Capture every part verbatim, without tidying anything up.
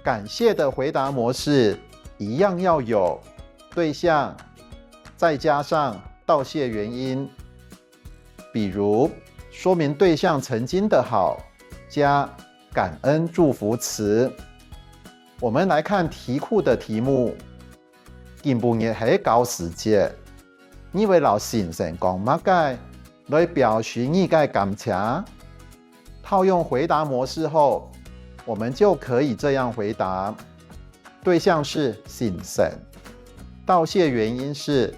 感謝的回答模式一样要有对象，再加上道谢原因。比如，说明对象曾经的好，加感恩祝福词。我们来看题库的题目。今晡日係教师节，你會摎先生講麼个來表示你个感謝？套用回答模式后，我们就可以这样回答：对象是先生，道谢原因是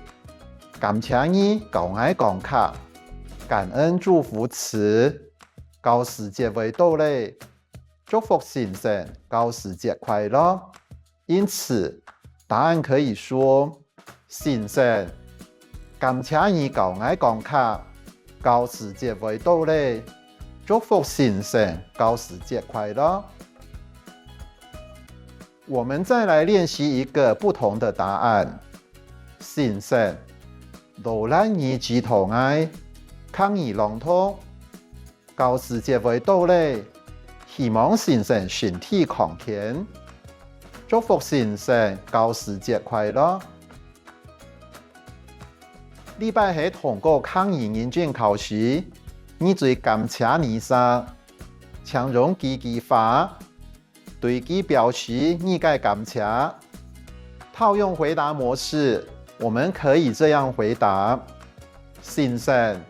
感谢你教𠊎講客，感恩祝福词：教师节會到咧，祝福先生教师节快乐。因此，答案可以说：先生，感谢你教𠊎讲客，教师节会到咧，祝福先生教师节快乐。我们再来练习一个不同的答案。先生，劳力你指导𠊎，客語朗讀。教师节会到咧，希望先生身体康健，祝福先生教师节快乐。這擺係通過客語認證考試，你最感謝哪儕？請用幾句話對佢表示你个感謝。套用回答模式，我们可以这样回答：先生，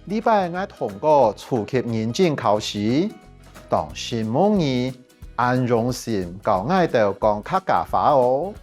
這擺𠊎通過初級認證考試，當承蒙你恁用心教𠊎兜講客家話哦。